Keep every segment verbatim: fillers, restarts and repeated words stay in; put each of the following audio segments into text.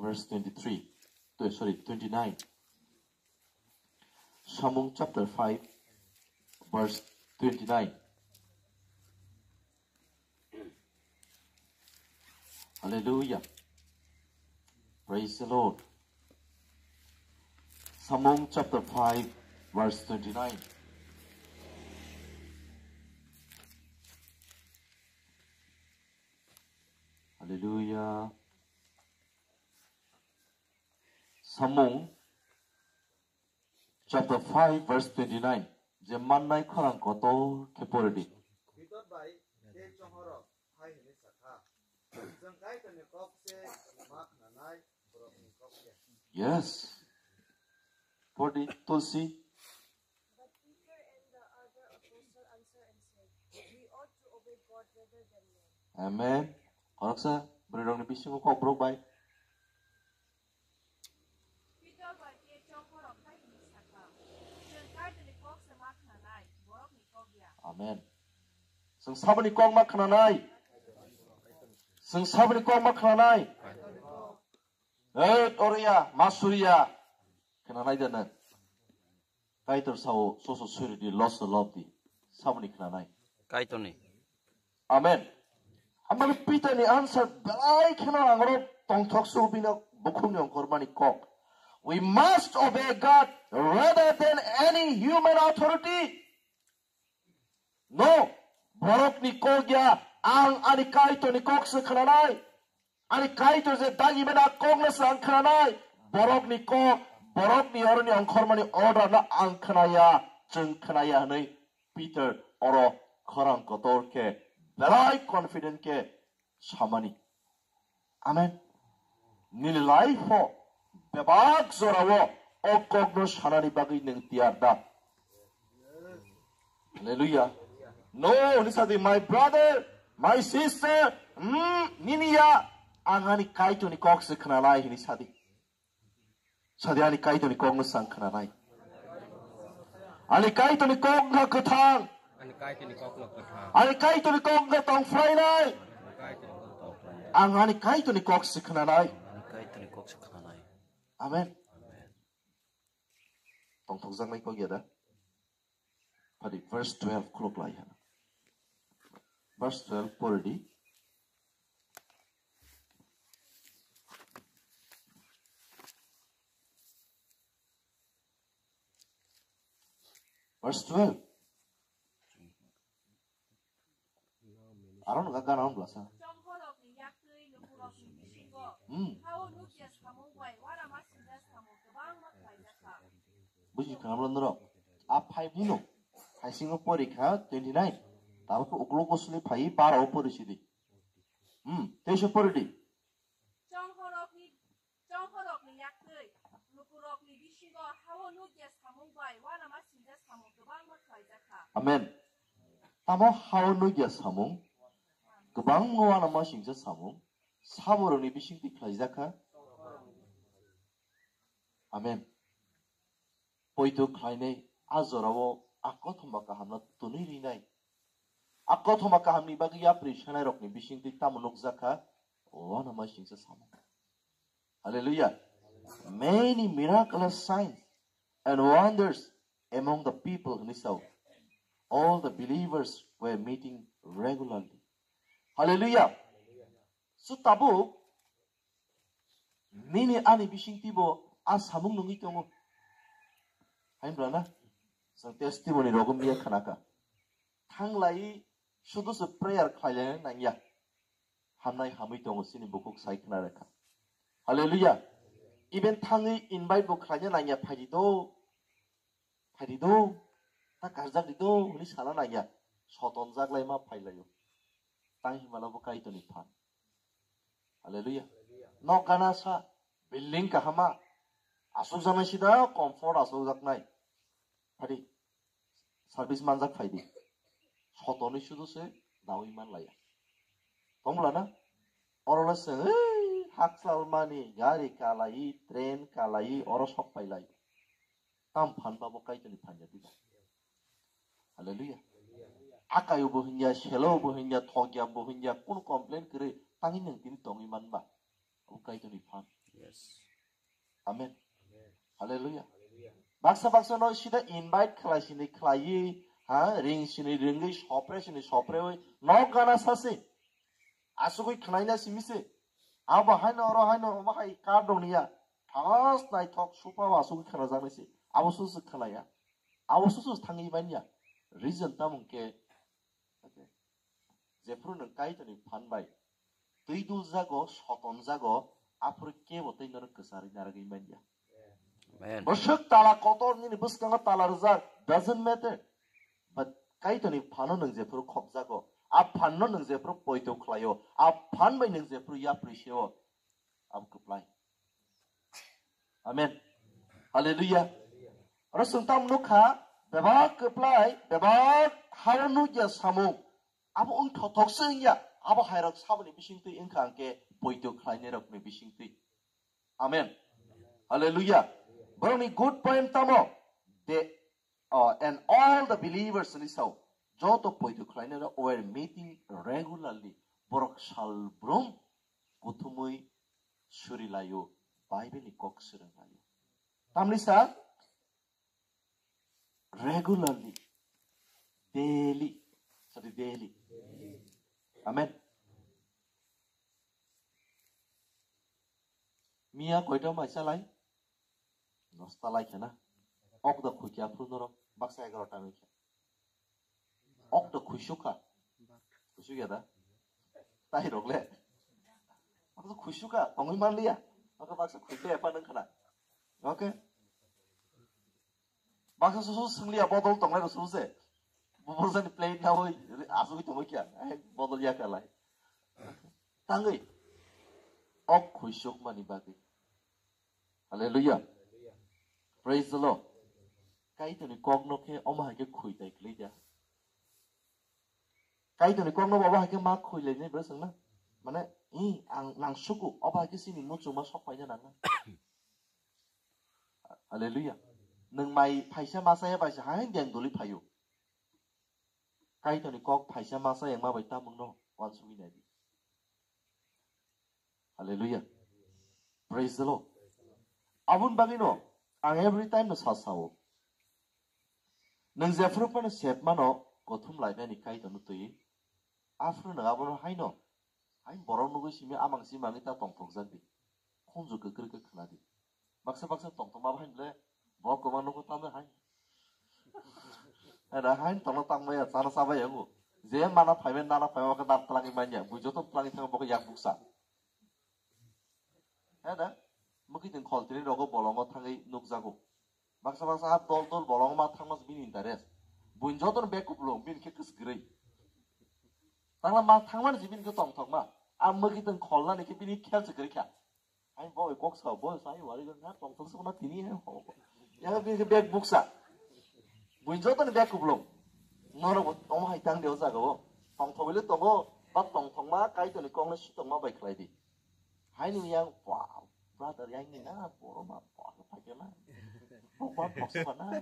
verse twenty-three. Tw-, sorry, twenty-nine. Samung chapter five, verse twenty-nine. Hallelujah. Praise the Lord. Samung chapter five, verse twenty-nine. Hallelujah. Samung chapter five, verse twenty-nine. Je mannai khorang kotor khe pori di. Pitor bai tei chonghorok hai hwnwi sa kha, "Chwng Kaitorni kok se ma khnanai, borokni kok ya." Yes. Pori di, Tulsi. But Peter and the other apostle answered and said, "We ought to obey God rather than men." Amen. Khoroksa bwrwirokni bisingo kokborok bai. Peter bai tei chonghorok hai hwnwi sa kha, "Chwng Kaitorni kok se ma khnanai, borokni kok ya." Amen. Chwng saboni kok ma khnanai. Chwng saboni kok ma khnanai. Ei, toriya, masuria. Khnanai da nwng. Kaitor sao, soso suri di, loso lob di. Saboni khnanai. Kaitorni. Amen. Amani Peter ni answer belai kheno angro tongthok su bini bukhumni ongkormani kok. We must obey God rather than any human authority. No, borokni kok ya, ang ani Kaitorni kok se khnanai. Ani Kaitor je dagi mena kok no se ang khnanai. Borokni kok, borokni oroni ongkhormani order no ang khnaya, chwng khnaya hwnwi Peter oro khorang kotor khe belai confident khe samani. Amen. Nini life o bebak jorao o kokno sanani bagwi nwng tiyar da? Hallelujah. No, hwnwi sadi, "My brother, my sister, mm, nini ya, ang ani Kaitorni kok se khnanai," hwnwi sadi. Sadi, "Ani Kaitorni kokno sang khnanai." Ani Kaitorni kok wngkha kwthang. Ani Kaitorni kok wngkha kwthang. Ani Kaitorni kok wngkha tongphrainai. Ani Kaitorni kok wngkha tongphrainai. Ang ani Kaitorni kok se khnanai. Ani Kaitorni kok se khnanai. Amen. Amen. Tongthokjaknai kok ya da? Phadi verse twelve khuluk lai ha. Verse twelve pori di. Verse twelve. Aro nokha gana hwn blasa. Chongkhorokni yaktwi lukurokni bisingo Hmm. Hao nukya samung bai uanama singcha samung kwbangma khlaijak kha. Buji khna bwla norok. A five ni no. Haisingo pori kha twenty nine. Tabuk uklo gosli phai baro pori sidi. Hmm. Teisa pori di. Chongkhorokni Chongkhorokni yaktwi, lukurokni bisingo hao nukya samung bai uanama singcha samung kwbangma khlaijak kha. Amen. Tamo hao nukya samung, kwbangma uanama singcha samung, saborokni bisingtwi khlaijak kha. Amen. Poito khlainai a jorao a kothoma kahamno twnwi rinai. A kothoma kahamni bagwi yapri sanairokni bisingtwi tamo nukjak kha, uanama singcha samung. Hallelujah. Many miraculous signs and wonders among the people, hwnwi sao. All the believers were meeting regularly. Hallelujah. So tabuk nini ani bisingtwi bo a samung nungwi tongo. Hain bwla na? Chwng testimony rogo miya khnakha. Thanglai sudu se prayer khlailai nangya. Hamnai hamwi tongo chini bukhuk sai khna rekha. Hallelujah. Even thangwi invite bo khlaina nangya, phaidi do. Phaidi do. Ta karjak di do hwnwi sana nangya. Soton jaklai ma phailaio. Tang himala bo Kaitorni phan. Hallelujah. Nok gana sa, building kahama, asuk jaknai sida comfort asuk jaknai. Phadi, service manjak phaidi. Sotoni sudu se dawi manlaya. Tongla na? Oro le se, hei, hakchal mani, gari kalai, train kalai, oro sok pailai. Tam phan babo Kaitorni phan ya tida. Hallelujah. Akayo bo hinya, selo bo hinya, thokya bo hinya, kunu complain kwrwi, tangwi nwng tini tongwi manba. Bo Kaitorni phan. Yes. Amen. Hallelujah. Baksa baksa no sida invite khlai sini khlaiwi, ha, ring sini ringwi, sopre sini soprewi, nok gana sasi. Asugwi khnaina simi se. Abo haino oro haino omo hai kar dong niya. Thas naithok supa o asugwi khnajaknai se. Abo susu khnaya. Abo susu thangwi manya. Reason tamung ke. Okay. Jephru nwng Kaitorni phan bai twi dul jago, soton jago, aphuru kebo tei nono kwcharwi narwgwi manya. Amen. Bwswk tala kotor nini bwskango tala rwjak, doesn't matter. But Kaitorni phano nwng jephru khopjago, a phanno nwng jephru poito khlaio, a phan bai nwng jephru yapri seo, abo kwplai. Amen. Hallelujah. Oro chwng tamo nukha, bebak kwplai, bebak hao nukya samung. Abo wng thothok se wngya, abo hairok saboni bisingtwi wngkha hwnkhe poito khlainairokni bisingtwi. Amen. Hallelujah. Borokni good point tamo? They, uh, and all the believers ni sao, joto poito khlainairok were meeting regularly. Borok salbrum kuthumwi suri laio, Bible ni kok swrwng laio. Tamni sa regularly, daily, sorry, daily. Amen. Miya koita mai chalai? Nosta lai khena. Ok da khukya phru norok baksa egarota mai khe. Ok da khuisukha. Khuisukya da? Tai rok le. Baksa khuisukha, tongwi manliya. Baksa baksa khuisukya pa nang khana. Okay. Baksa susu swngliya bodol tonglai rw susu se. Bubur jani plate na oi asugwi tongwi kya. Ai bodol ya kalai. Tangwi. Ok khuisuk mani bagwi. Hallelujah. Praise the Lord. Kaitorni kokno khe omo hai khe khwi tai kwlai da. Kaitorni kokno bo obo hai khe ma khwi lai nai bwswk na. Mane, i ang nang suku obo hai khe chini muchungma sok paina nang na. Hallelujah. Nwng mai phaisa ma chaya bai se hai deng doli phaio. Kaitorni kok phaisa ma chaya ma bai tamungno wansugwi nai di. Hallelujah. Praise the Lord. Aboni bagwino ang every time no sa sao. Nwng jephru phano sep mano, kothum lainani Kaitorno twi. Aphuru nwng abono haino, hai borok nugwi simi amang si mangi ta tongthokjak di. Khunju kwkrwi khe khna di. Baksa baksa tongthokma bai le bo kwma nukgo tamo hai. Era hai tongno tangmaya, chana chabai yango. Je mana phaibai, nana phaibai, bokhe dar twlangwi manya. Bui joto twlangwi thango bokhe yak buksa. He da? Mwkhitwng khol tini rogo bolongo thangwi nukjago. Baksa baksa a dol dol bolongo ma thangma bini interest. Buini jotono bag kuplung, bini khe kwswk kwrwi. Tangla ma thangmani se bini khe tongthokma. A mwkhitwng kholnani khe bini khel se kwrwi kha. Hai bo kok sa, bo sa, wari na tongthok se na tini hai ho. Ya bini khe bag buksa. Buini jotoni bag kuplung. Norok bo omo hai tang de o jaga o. Tongthok le tongo, ba tongthokma Kaitorni kokno sitokma bai khlai di. Haini yang, wow, brother, yang ni na, borok ma, borok ma phai khe na. Borok ma thok se ba na.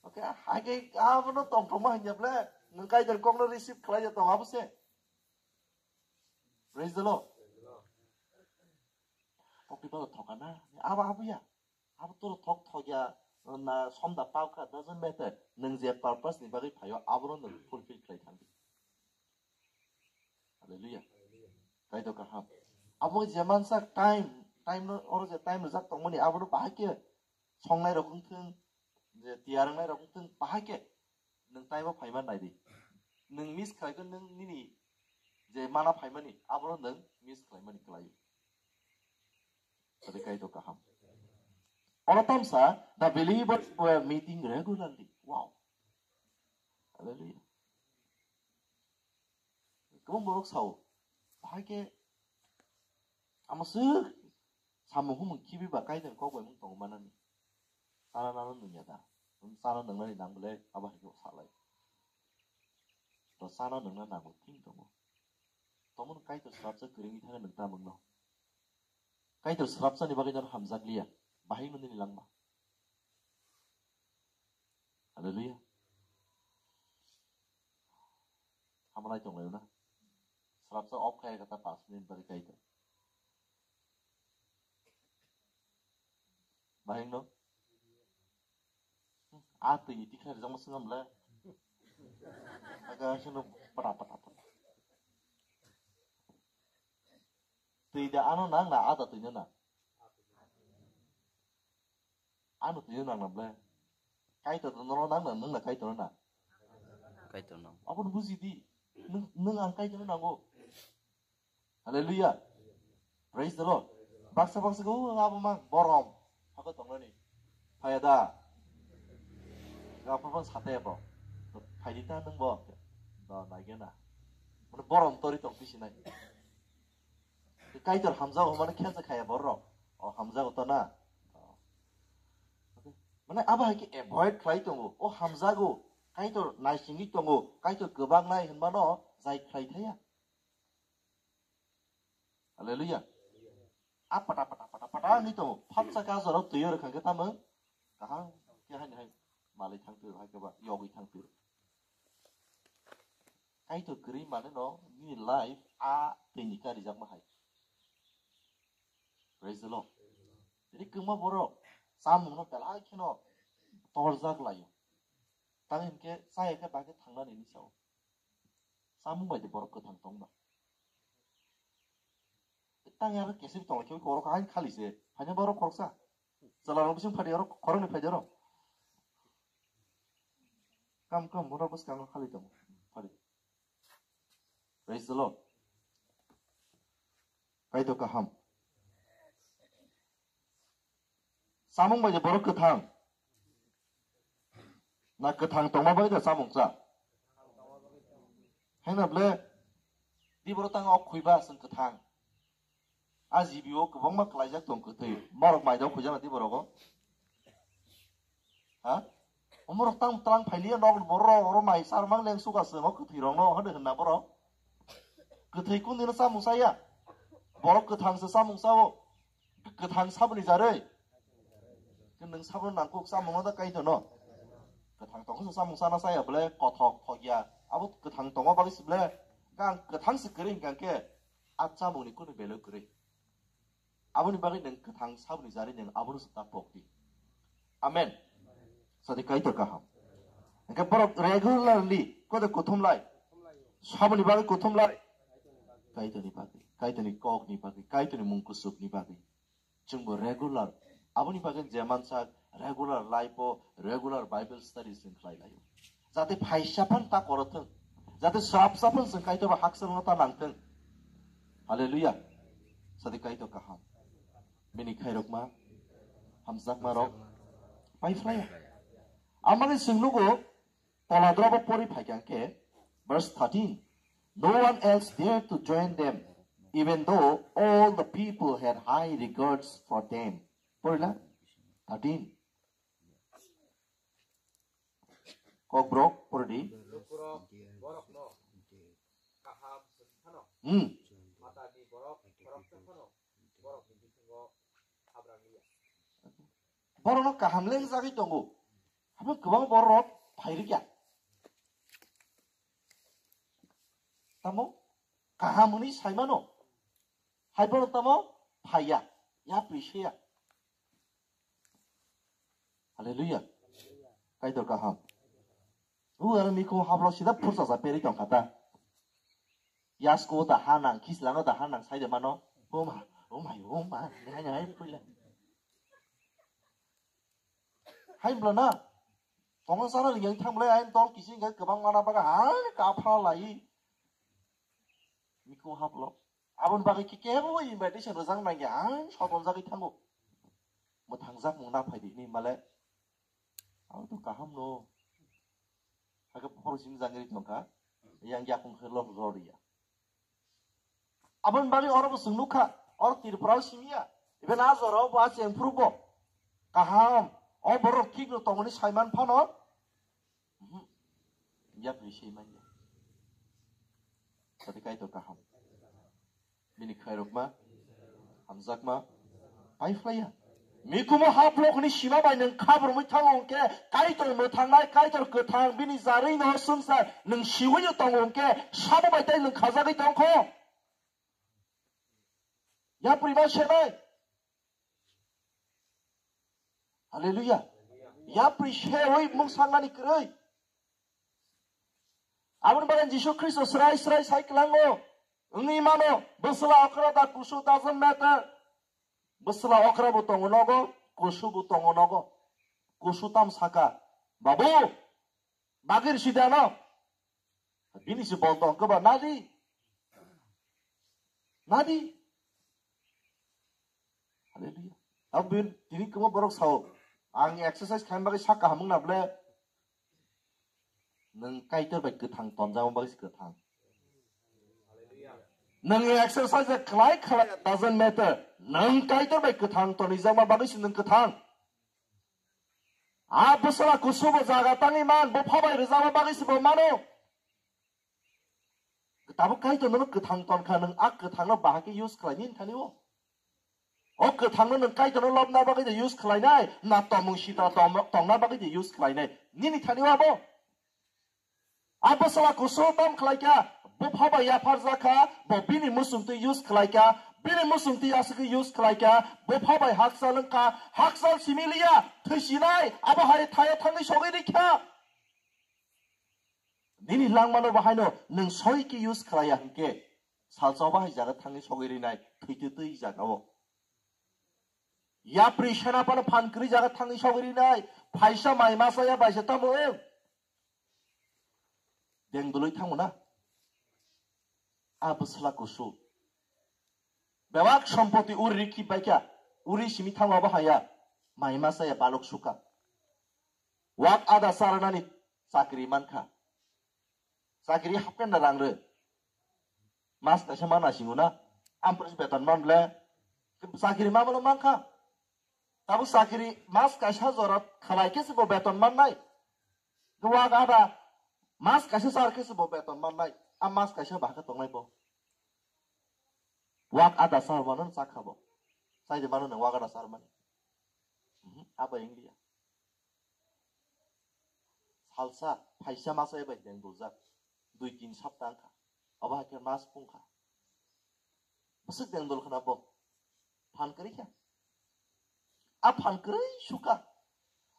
Okay, hai khe abono tongthokma hanya ble, nwng Kaitor kokno receive khlai ya tong abo se. Praise the Lord. Kokni balo thoka na, abo abo ya. Abo toro thok thok ya, na somda pau kha, doesn't matter. Nwng je purpose ni bagwi phaio, abono nwng fulfill khlai thang di. Hallelujah. Kaitor kaham. Abo je mansa time, time no, oro je time rijak tongmani, abono bahai khe songnai rok wng thung, je tiyar wngnai rok wng thung, bahai khe nwng time o phaima nai di. Nwng miss khlai khe nwng nini je mana phaimani, abono nwng miss khlaimani kwlai. Tadi Kaitor kaham. Oro tamsa, the believers were meeting regularly. Wow. Hallelujah. Kwbang borok sao, bahai khe amo swk samung humung khibi ba Kaitor kok bai mung tongo manani. Chana nana nungya da. Chana nungnani nang bole abo hai khe salai. To chana nungna nango thing tongo. Tomon Kaitor swrapsa kwrwngwi thangna nung ta mungno. Kaitor swrapsani bagwi nono hamjakliya. Bahai mwnwini langma. Hallelujah. Hamalai tonglaio na. Swrapsa off khai kata pass minute bagwi Kaitor. Bahai no. A twi ni tikha rijak ma swnam le. Aga sino pata pata pata. Twi da ano nang na, a da twi no na. Ano twi no nang na ble. Kaitor no nang na, nang na Kaitor no na. Kaitor no. Abon buji di. Nung, nung ang Kaitor no nango. Hallelujah. Praise the Lord. Baksa baksa go, "Oh, abo mang borom." Hako tongnani. Phaya da. Ga pa bang sate bo. Phaidi ta nung bo. Do na gena. Mane borom tori tong pisi nai. Kaitor hamjago mane khelsa khaya borok. O hamjago to na. O. Mane abo hai khe avoid khlai tongo. O hamjago. Kaitor naisingwi tongo. Kaitor kwbang nai hinmano jai khlai thaya. Hallelujah. A pata pata pata pata ni to phatsa ka jora tuyo rwkha khe tamo kaham khe hai hai malai thang tuyo hai khe ba yogwi thang tuyo. Kaitor kwrwi mane no nini life a twi ni ka rijak ma hai. Praise the Lord. Tini kwma borok chamung no belai kheno torjak laio. Tang hinkhe chaya khe bagwi thangnani ni sao. Samung bai de borok kwthang tong ba. Tang yar kesib tong khe borok hain khali se. Haino borok khoroksa. Chala rok bising phadi oro khoroknwi phai de oro. Kam kam borok bwskango khali tongo. Phadi. Praise the Lord. Kaitor kaham. Samung bai de borok kwthang. Na kwthang tongma bai da samung cha. Haina ble di borok tang ok khuiba sung kwthang. A G B o kwbangma kwlaijak tong kwthwi. Borok mai da khuijak na di borok o. Ha? Omorok tang tlang phailiya nok borok oro mai sarmang leng suka sung o kwthwi rok no hade hwnna borok. Kwthwi kun dino samung saya. Borok kwthang se samung sao. Kwthang saboni jarwi. Khe nwng saboni nangkuk samungno da kaito no. Kwthang tongkha samung sana saya bole kothok thokya. Abo kwthang tongma bagwi se bole. Kang kwthang se kwrwi hwnkhe a chamungni kunu belai kwrwi. Aboni bagwi nwng kwthang saboni jarwi nwng abono se ta pokdi. Amen. Sadi Kaitor kaham. Hwnkhe borok regularly kode kuthum lai. Saboni bagwi kuthum lai. Kaitorni bagwi, Kaitorni kokni bagwi, Kaitorni mung kusukni bagwi. Chwngbo regular. Aboni bagwi je mansa regular life o regular Bible study chwng khlai laio. Jate phaisa phan ta korothwng. Jate swrapsa phan chwng Kaitor ba hakchal no ta nangthwng. Hallelujah. Sadi Kaitor kaham. Bini khairokma, hamjakma rok, paiphlaiya. Amani chwng nugo, tola drobo pori phaikha khe, verse thirteen. No one else dared to join them, even though all the people had high regards for them. Pori na? Thirteen. Kokborok, pori di. Lukurok, borokno kaham hwn phano. Hmm. Matani borok, borok phano. Borokni bisingo habra liya. Borokno kaham lengjagwi tongo. Habo kwbang borok phairikya. Tamo kaham hwnwi saimano. Hai borok tamo phaiya. Yapri seya. Hallelujah. Kaitor kaham. U aro mikhu hapro sida phursa sa peri tong khata. Yasko ta hanang, khislano ta hanang, saide mano. Oma, oma, oma, nihai, nihai, puila. Hai bla na. Tongo sana lingang thang bla, ain tol kising ga kebang mana baga, hai kapha lai. Mikhu haplo. Abon bagwi ki kebo invitation rwjak nangya, hai sotol jagwi thango. Mwthangjak mung na phaidi ni male. Abo to kaham no. Hake phoro simi jangri tongkha. Yang yakung khe lor lor ya. Aboni bagwi oro bo chwng nukha, oro Tripura o simi ya. Iben a jora o bo a cheng phuru bo. Kaham. O borok thik no tongmani saiman phano. Mhm. Yapri saiman ya. Sadi Kaitor kaham. Bini khairokma, hamjakma, paiphlaiya. Mikumu haphok hwnwi sima bai nwng khabrumwi thango hwnkhe, Kaitor mwthangnai, Kaitor kwthang, bini jarwi no swngchar nwng siwi no tongo hwnkhe, sabo bai tei nwng khajagwi tongkho. Yapri bai senai. Hallelujah. Yapri sewi mung sangani kwrwi. Aboni bagwi Jisu Khristo srai srai sai kwlango. Wngwi mano, bwsla okra da kusu doesn't matter. Bwsla okra bo tongo nogo, kusu bo tongo nogo. Kusu tam saka, "Babu, bagir sidano." Bini se bol tong kwba nadi. Nadi. Hallelujah. Abo bin tini kwma borok sao, "Ang exercise khaima bagwi sak kaham wngna ble." Nwng Kaitor bai kwthang tonjakma bagwi se kwthang. Nwng exercise khlai khlai doesn't matter. Nwng Kaitor bai kwthang tonijakma bagwi se nwng kwthang. A bwsla kusubo jaga tangwi man, bupha bai rwjakma bagwi se bo mano. Tabuk Kaitor nono kwthang tonkha, nwng a kwthangno bahai khe use khlai nini thani o. O kwthangno nwng Kaitorno lobna bagwi de use khlainai, na tomung sita tom-, tongna bagwi de use khlainai. Nini thani o abo. A bwsla kusu tam khlaikha, bupha bai yapharjakha, bo bini muchungtwi use khlaikha, bini muchungtwi aswkwi use khlaikha, bupha bai hakchal wngkha, hakchal simi liya, thwisinai, abo hai thaya thangwi sogwi rikha. Nini langmano bahaino nwng soi khe use khlaiya hinkhe, salsa bahai jaga thangwi sogwi rinai, thwitwi twi jaga o. Yapri sena phano phan kwrwi jaga thangwi sogwi rinai, phaisa mai masa ya baisa tamo wng. Deng dului thango na? A bwsla kusu. Bebak sompoti uri rikhi baikha, uri simi thango abo haya, mai masa ya balok suka. Wak ada saranani chakri mankha. Chakri hapkenda rang rw. Mas kaisa mana singo na? Ampres beton man ble. Chakri ma bono mankha. Tabuk chakri mas kaisa jora khalai khe se bo beton mannai. Wak ada mas kaisa sar khe se bo beton mannai. A mas kaisa bahai khe tongnai bo. Wak ada sar mano chakha bo. Saide mano nang wak ada sar mani. Mhm, abo India. Salsa, phaisa masa eba hideng duljak. Dui tin sapta wngkha. Abo hai khe mas pungkha. Bwswk deng dol khna bo. Phan kwrwi kha. A phan kwrwi suka.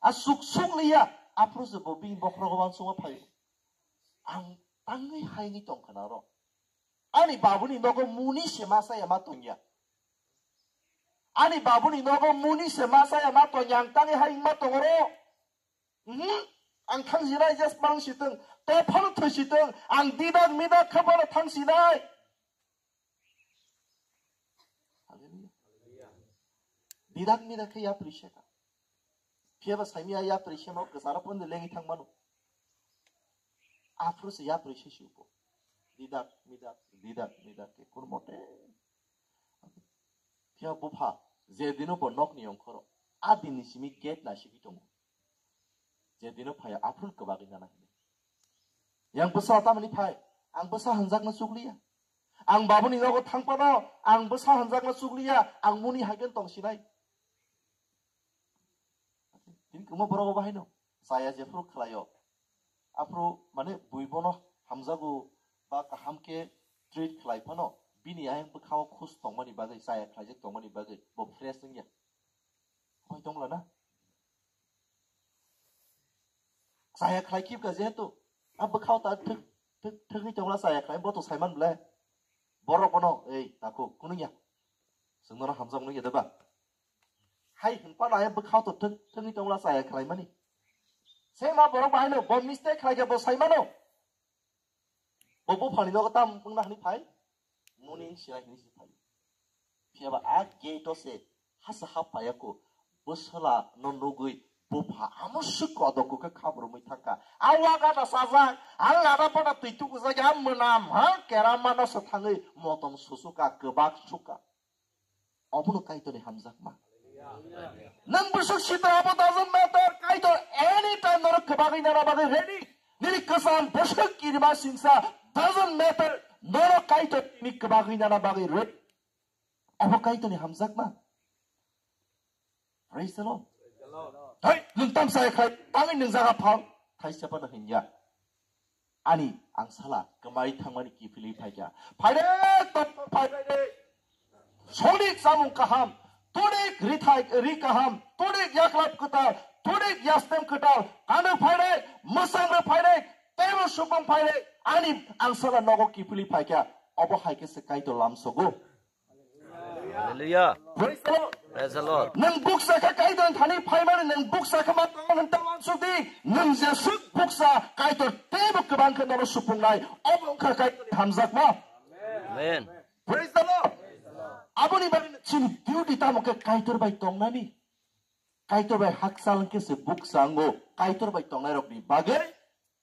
A suk suk liya. Aphuru se bo bini bokhorogo uansukma phaio. Ang tangwi haini tong khna ro. Ani babuni nogo muni se masa ya ma tongya. Ani babuni nogo muni se masa ya ma tongya. Ang tangwi hai ma tongro. Mhm. Ang thang jirai jas mang siteng. To phano thoi siteng. Ang didak midak khe bono thang sinai. Hallelujah. Didak midak khe yapri seka. Phiya ba saimya yapri sema kwcharo pondo lengi thang mano. Aphuru se yapri se supo. Didak midak, didak midak khe kurmote. Phiya bupha, je dino bo nokni ongkhoro, a dinni simi gate naisingwi tongo. Je dino phaiya aphuru kwbagwi nana hino. Yang bwsa tamni phai, ang bwsa hanjakno chukliya. Ang babuni nogo thangphano, ang bwsa hanjakno chukliya, ang muni haikhe tongsinai. Tini kwma borok bo haino chaya jephuru khlaio. Aphuru mane bui bono hamjago ba kaham khe treat khlai phano bini ayang bwkhao khus tongmani bagwi, chaya khlaijak tongmani bagwi bo fresh wngya. Hoi tongla na? Chaya khlai khibka jehetu a bwkhao ta thwk thwk thwkni tongla chaya khlai bo to saiman ble. Borok bono ei takhuk kunungya. Chwng nono hamjak nungya de ba? Hai hwnphano ayang bwkhao to thwk thwkni tongla chaya khlaimani. Sema borok bahaino bo mistake khlaikha bo saimano. Bo buphani nogo tam wngna hwnwi phai? Muni sira hwnwi se phai. Phiya ba a gate o se hasa hap phaiya ko. Bwsala no nugwi bupha amo swk kodok khe khabrumwi thangkha. A waga da sajak, a lada pada twi tukujak, a mwnam ha kerama no se thangwi motom susuka, kwbak suka. Obono Kaitorni hamjakma. Nwng bwswk sitra abo doesn't matter. Kaitor anytime norok kwbagwi nana bagwi ready. Nini kwcham bwswk kirima singsa doesn't matter. Norok Kaitor nini kwbagwi nana bagwi ready. Obo Kaitorni hamjakma. Praise the Lord. Hai, nwng tamsa khai, tangwi nwng jaga phal, thaisa phano hinya. Ani angsala kwmai thangmani kiphilwi phaikha. Phaide, tong phaide. Songni chamung kaham, tuni rithai ri kaham, tuni Tudik yaklap kwtal, tudik yastem kwtal, kanrok phainai, mwsangrok phainai, teibo supung phainai, ani angsala nogo kiphilwi phaikha, obo hai khe se Kaitor lamsogo. Hallelujah. Praise the Lord. Praise the Lord. Nwng buksa khe Kaitor thani phaimani, nwng buksa khe ma tongo hwn ta uansuk di, nwng jeswk buksa Kaitor teibo kwbang khe nono supungnai, obo wngkha Kaitorni hamjakma. Amen. Praise the Lord. Aboni bagwi chini duty tamo khe Kaitor bai tongnani. Kaitor bai hakchal wngkhe se buksa wngo. Kaitor bai tongnairokni bagwi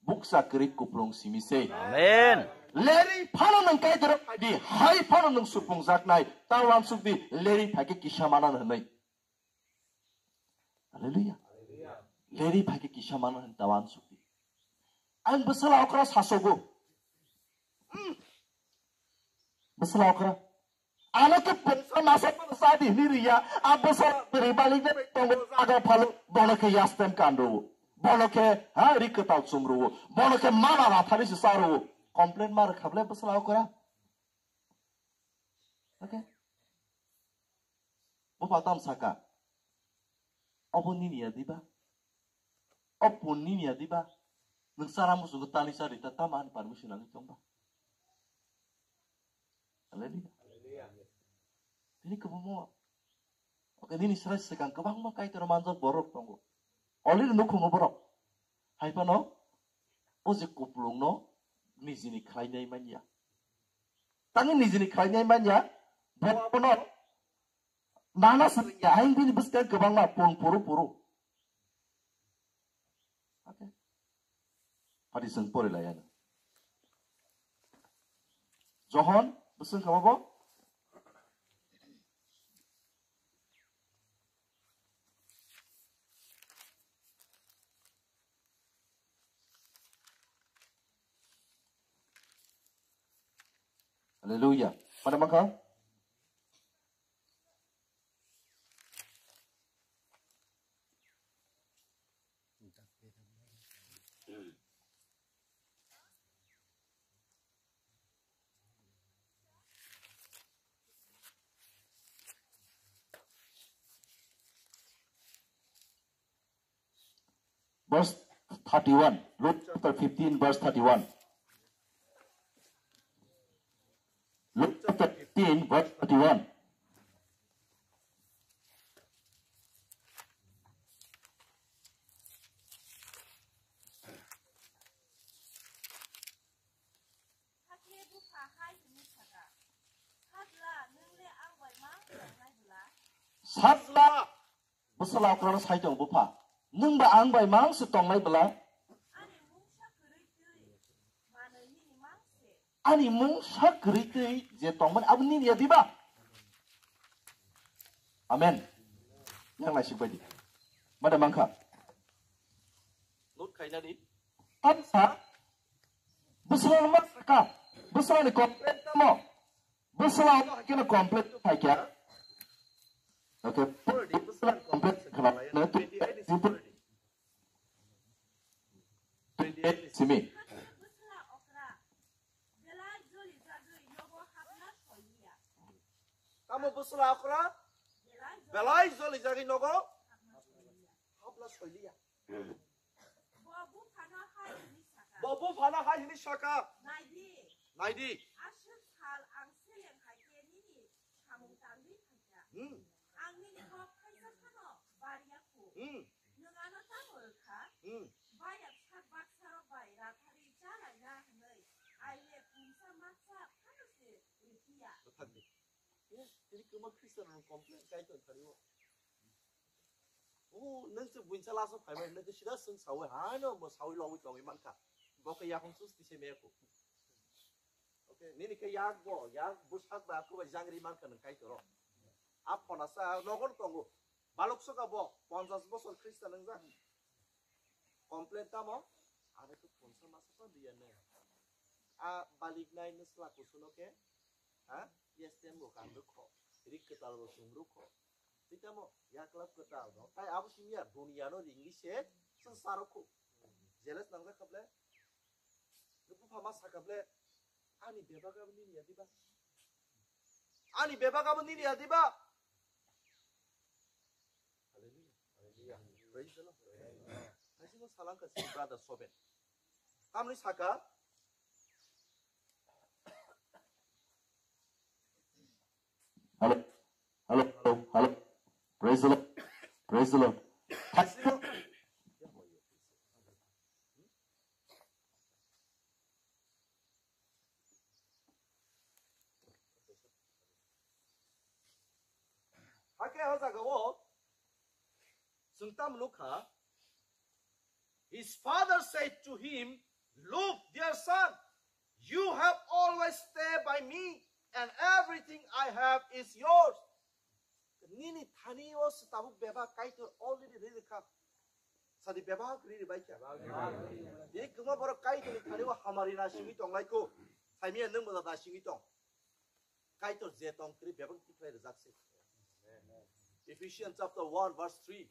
buksa kwrwi kuplung simi se. Amen. Leri phano nwng Kaitor bai di, hai phano nwng supungjaknai, ta uansuk di, leri phaikhe kisa manan hwnwi. Hallelujah. Leri phaikhe kisa manan hwn ta uansuk di. Ang bwsala okra sasogo. Hmm. Bwsala okra. Ano khe pungsa masa pano sa di hini riya. A bwsala bwrwi balikna bai tongo jaga phalo. Bono khe yastem kanro. Bono khe ha ri kwtal chumro. Bono khe mala rathani se saro. Complain ma rwkha ble bwsala okra. Okay. Bo patam saka. Obo nini ya diba? O pun nini ya diba? Nwng chara muchungo tani chari ta tama ani permission nangwi tongba? Hallelujah. Tini kwbangma. Okay, nini srai swkang kwbangma Kaitor manjak borok tongo. Already nukhungo borok. Hai phano o je kuplungno nijini khlainai manya. Tangwi nijini khlainai manya, bo abono nana swrwngya, ayang bini bwskang kwbangma pun puru puru. Okay. Phadi chwng pori lai ano. Johon, bwswng kha bo? Hallelujah. Pada mangkha? Verse thirty-one. Luke chapter fifteen, verse thirty-one. Luke chapter fifteen, verse thirty-one. Hakhe bupha hai hwnwi sakha, "Sajla, nwng le ang bai mang tongnai bwla?" Sajla! Bwsala okrano sai tongo bupha, "Nwng ba ang bai mang se tongnai bwla?" Ani mungsa kwrwi twi manwi nini mang se. Ani mungsa kwrwi twi je tongmani abo nini ya diba? Amen. Yang naisik bai di. Mada mangkha. Note khaina di. Tamsa bwsala ma saka. Bwsala ni complaint tamo. Bwsala ano hakhe no complaint to phaikya. Okay, pori di bwsala complaint khna lai no twenty eight ni simi. Tamo bwsala okra belai joli jagwi nogo hapla soiliya. Bo buphano hai hwnwi saka. Bo buphano hai hwnwi saka. Nai di. Nai di. Aswk sal ang seleng hai khe nini samung tangwi phaikha. Hmm. Ang nini kok khaisa phano bar ya khu. Hmm. Nwng ano tamo rwkha? Hmm. Bayak sak baksa rok bai ratharwi cha laina hwnwi. Ai le punsa maksa phano se rwphiya. Bwthak di. Eh, tini kwma Khristian rok complain kai tong thani o. O, nwng se buinsa laso phaibai, nwng se sida swng sawi, haino bo sawi logwi tongwi mankha. Bo khe yakung sus tise mekho. Okay, nini khe yak bo, yak bwsak ba kubai jangri mankha nwng Kaitor o. A phonasa nogon tongo. Balok soka bo, ponchas bosor Khristian wngjak. Complain tamo? Aro khe phonsa masa pa diya ne. A balik nai nwsla kusuno khe, ha? Yes, tem bo kan rukho. Rik kwtal bo sung rukho. Tei tamo yaklap kwtal no. Tai abo simi ya dunia no ringwi se swng sa rukho. Jealous nangjak kha ble. Bupha ma saka ble. Ani bebak abo nini ya diba? Ani bebak abo nini ya diba? Hallelujah. Praise the Lord. Haising salangka si brother Soben. Tamni saka. Hello, hello, hello, hello. Praise the Lord. Praise the Lord. Hake o jaga o chwng tam lukha. His father said to him, "Look, dear son, you have always stayed by me, and everything I have is yours." Nini thani o se tabuk bebak Kaitor already ri rikha. Sadi bebak ri ri bai kha. Ye kuma borok Kaitor ni thani o hamari na simi tong lai ko. Saimiya nung bada da simi tong. Kaitor je tong kri bebak tiklai rijak se. Ephesians chapter one verse three.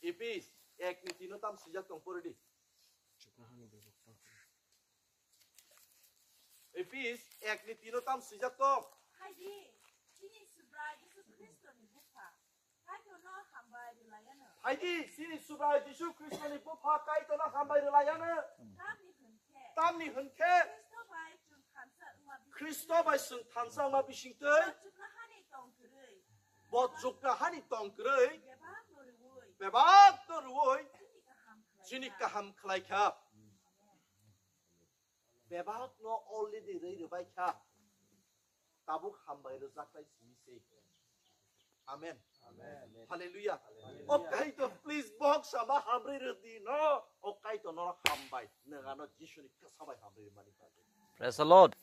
Ephes ek ni tino tam sijak tong pori di. Ephes ek ni tino tam sijak tong. Phaidi, chini Subrai Jisu Khristo ni bupha, Kaitor no hambai rwlai ano. Phaidi, chini Subrai Jisu Khristo ni bupha Kaitor no hambai rwlai ano. Tamni hwnkhe, tamni hwnkhe, Khristo bai chwng thansa wngma bisingtwi, Khristo bai chwng thansa wngma bisingtwi, bo chukla hani tong kwrwi, bo chukla hani tong kwrwi, bebak no rwui, bebak no rwui, chini kaham khlai chini kha, kaham khlai kha. Bebak no already rwi rwbai kha. Tabuk hambai rwjaknai simi se. Amen. Amen. Hallelujah. Hallelujah. O Kaitor, please, box sama hamri rwdi no. O Kaitor no hambai. Nwng ano Jisu ni kasa bai hamri rwmani bagwi. Praise the Lord.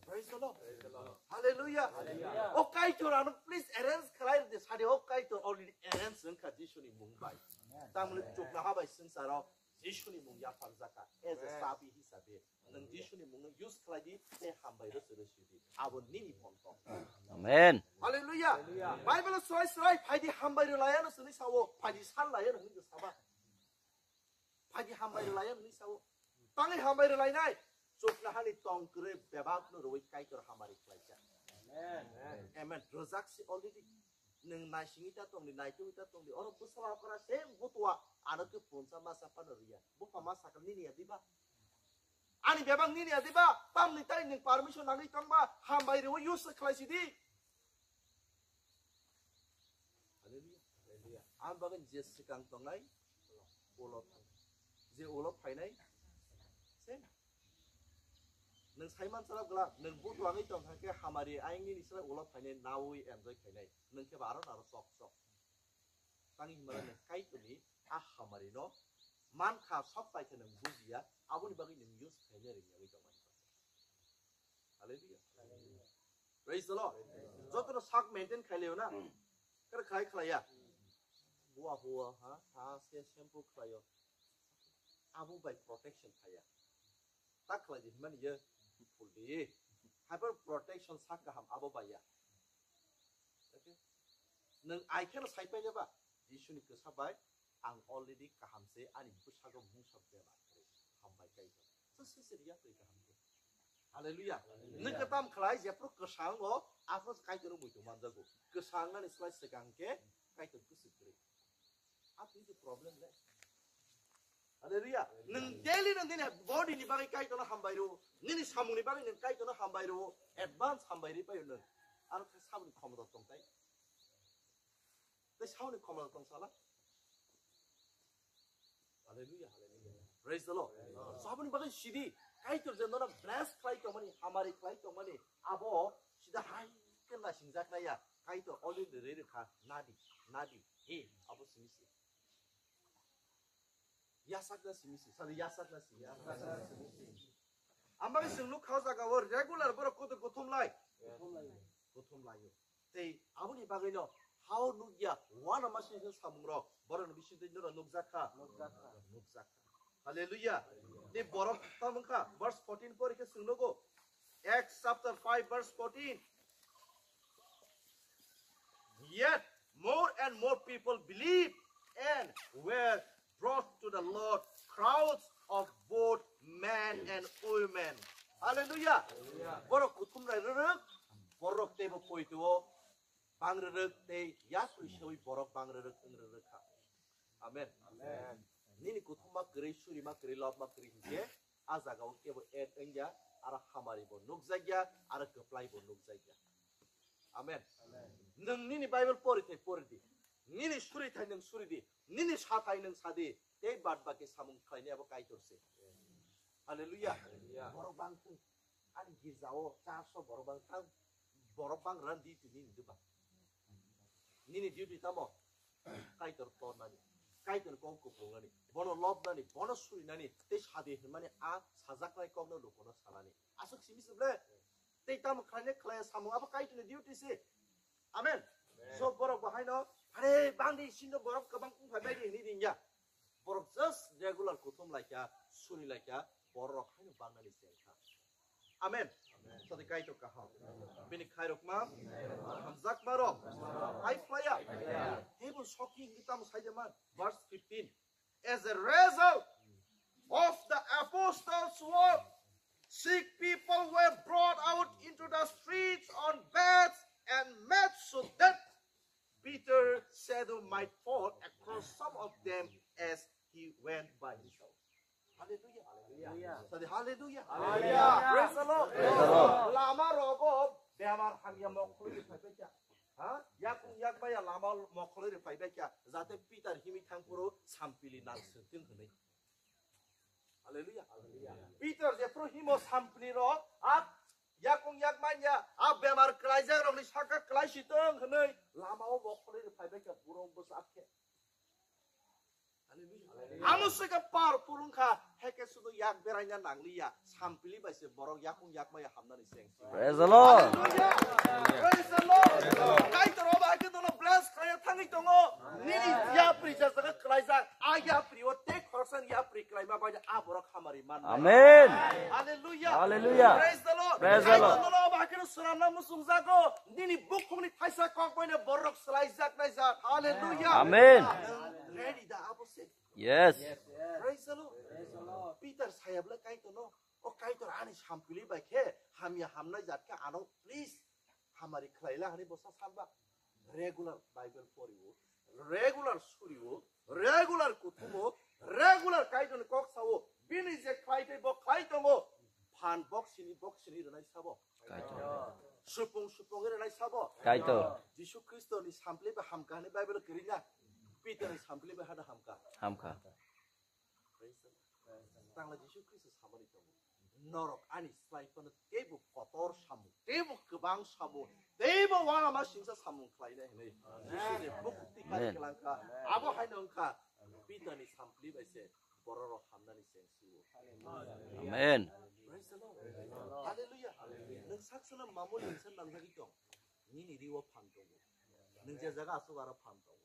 Praise the Lord. Praise the Lord. Hallelujah. Hallelujah. O Kaitor ano please arrange khlai rwdi. Sadi o Kaitor already arrange wngkha Jisu ni mung bai. Amen. Tamni chukla habai swngcharo Jisu ni mung yapharjakha. As a sabi hisabe. Nwng Jisuni mungno use khlai di, tei hambai rw chwrwi sidi. Abo nini ponto. Amen. Hallelujah. Hallelujah. Bible swai swai phaidi hambai rw laiya no sini sawo, phaidi san laiya no hwnwi saba. Phaidi hambai rw laiya no hwnwi sawo. Tangwi hambai rw lainai. Chukla hani tong kwrwi bebak no rwui Kaitor hamari khlaijak. Amen. Amen. Rwjak si already. Nwng naisingwi ta tongdi, naitugwi ta tongdi. Oro bwsala okra se butua. Ano khe punsa masa phano rwya. Bupha ma sakal nini ya diba? Ani bebak nini ya diba? Tamni tai nwng permission nangwi tongba? Hambai rwui use khlai sidi. Hallelujah. Hallelujah. Ang bagwi je swkang tongnai, ulo thang. Je ulo phainai, se. Nwng saiman chalak glak, nwng butua wngwi tong kha khe hamari ayang nini slai ulo phainai, naui enjoy khainai. Nwng khe ba aro naro chok chok. Tangwi hwnba nwng Kaitorni a hamarino mankha, sok pai khe nwng bujiya, aboni bagwi nwng use khaina ringya wngwi tongmani. Hallelujah. Praise the Lord. Jotono sak maintain khailaiyo na? Kar khlai khlaiya? Bua hua, ha, ha, se shampoo khlaio. Abo bai protection thaya. Tak khlai di hwnmani ye phul di. Hyper protection sak kaham abo bai ya. Okay? Nwng ai kheno sai painai ba, Jisuni kwsa bai, ang already kaham se ani bwsago mungsa bemar khe hambai kai. So se se riya twi kaham khe. Hallelujah. Hallelujah. Nwng kwtam khlai jephru kwsang o, aphuru Kaitorno muitu manjago. Kwsang nani slai swkang khe Kaitor kwswk kwrwi. What is the problem there? Hallelujah. Nwng daily nwng nini body ni bagwi Kaitorno hambai rwo. Nini samung ni bagwi nwng Kaitorno hambai rwo. Advance hambai ri paio nwng. Aro khe saboni khomota tong tai. Tei saboni khomota tong sala. Hallelujah, hallelujah. Praise the Lord. Saboni bagwi sidi Kaitor je nono bless khlai tongmani, hamari khlai tongmani, abo sida hai khe naisingjaknai ya. Kaitor already rwi rwkha, nadi, nadi, he, abo simi se. Yasakna simi se, sadi yasakna simi se. Ang bagwi chwng nukha o jaga o regular borok kuthum kuthum lai. Kuthum laio. Tei aboni bagwino hao nukya, uanama sini samung rok, borokni bisingtwi norok nukjakha. Nukjakha. Hallelujah. Tei borok tamo wngkha, verse fourteen pori khe chwng nugo. Acts chapter five verse fourteen. Yet more and more people believed and were brought to the Lord, crowds of both men and women. Hallelujah. Borok kuthum rai rwrwk, borok teibo poito o bang rwrwk tei yapri sewi borok bang rwrwk wng rwrwk kha. Amen. Nini kuthumma kwrwi, surima kwrwi, lobma kwrwi hinkhe a jagao kebo add wngya, aro hamari bo nukjakya, aro kwplai bo nukjakya. Amen. Nwng nini Bible porithai poridi, nini surithai nwng suridi, nini sathai nwng sadi, tei bad baki samung khlainai abo Kaitor se. Hallelujah. Borok bangthung. Ani girjao church o borok bang thang, borok bang ran duty nini duba. Nini duty tamo? Kaitor tornani, Kaitor kok kuplungnani, bono lobnani, bono surinani, tei sadi hinmani a sajaknai kokno lukono sanani. Aswk simi se ble? Tei tamo khlainai khlaiya samung abo Kaitorni duty se. Amen. So borok bo haino, "Are bangdi sinno borok kwbang wngphai bai di," hinwi ringya. Borok just regular kuthum laikha, suri laikha, borok haino bangnani chengkha. Amen. Sadi Kaitor kaham. Bini khairokma, hamjakma rok, hai phlaya. Teibo soki hinwi tamo saide man. Verse fifteen. As a result of the apostles' work, sick people were brought out into the streets on beds and mats so that Peter's shadow might fall across some of them as he went by himself. Hallelujah. Hallelujah. Sadi hallelujah. Hallelujah. Praise the Lord. Praise the Lord. Lama rogo bemar hamya mokholwi phaibaikha. Ha? Yakung yakmaya lama mokholwi phaibaikha. Jate Peter himi thangphuru sampili nang sengthing hwnwi. Hallelujah. Hallelujah. Peter jephuru himo sampili ro, a yakung yakmanya, a bemar klaijak rokni saka klaisitong hwnwi lama o mokholwi phaibaikha burung bwsakhe. Hallelujah. Amo se ka par purung kha, heke sudu yak beraina nangliya, sampili bai se borok yakung yakmaya hamnani seng. Praise the Lord. Hallelujah. Praise the Lord. Kaitor oba hake dono bless khlaiya thangwi tongo. Nini yapri jaga klaijak, a yapri o te khoroksan yapri klaima bai a borok hamari man. Amen. Hallelujah. Hallelujah. Praise the Lord. Praise the Lord. Kaitor dono oba hake swnamna musung jago. Nini bukhukni thaisa kok bai no borok swlaijak naijak. Hallelujah. Amen. Ready da abo se. Yes. Praise the Lord. Peter sayabla Kaitor no, "O Kaitor, ani sampili bai khe hamya hamnai jat khe ano please hamari khlaila," hwnwi bwsa salba. Regular Bible poriwo, regular suriwo, regular kuthumo, regular Kaitorni kok sawo. Bini je khlai tei bo khlai tongo. Phan boksini boksini rwnai sabo. Kaitor. Supung supung rwnai sabo. Kaitor. Jisu Khristo ni sampli ba hamka hwnwi Bible kwrwi na. Peter ni sampli ba hada hamka. Hamka. Praise the Lord. Tangla Jisu Khristo samani tongo. Norok ani slai phano teibo kotor samung, teibo kwbang samung, teibo uanama singsa samung khlainai hwnwi Jisu ni bukti kari Amen. Kwlangkha. Abo haino wngkha Peter ni sampli bai se bororok hamnani cheng sio. Amen. Praise the Lord. Hallelujah. Nwng saksano mamoni insan nangjagwi tong. Nini riwo phan tongo. Nwng je jaga aswk aro phan tongo.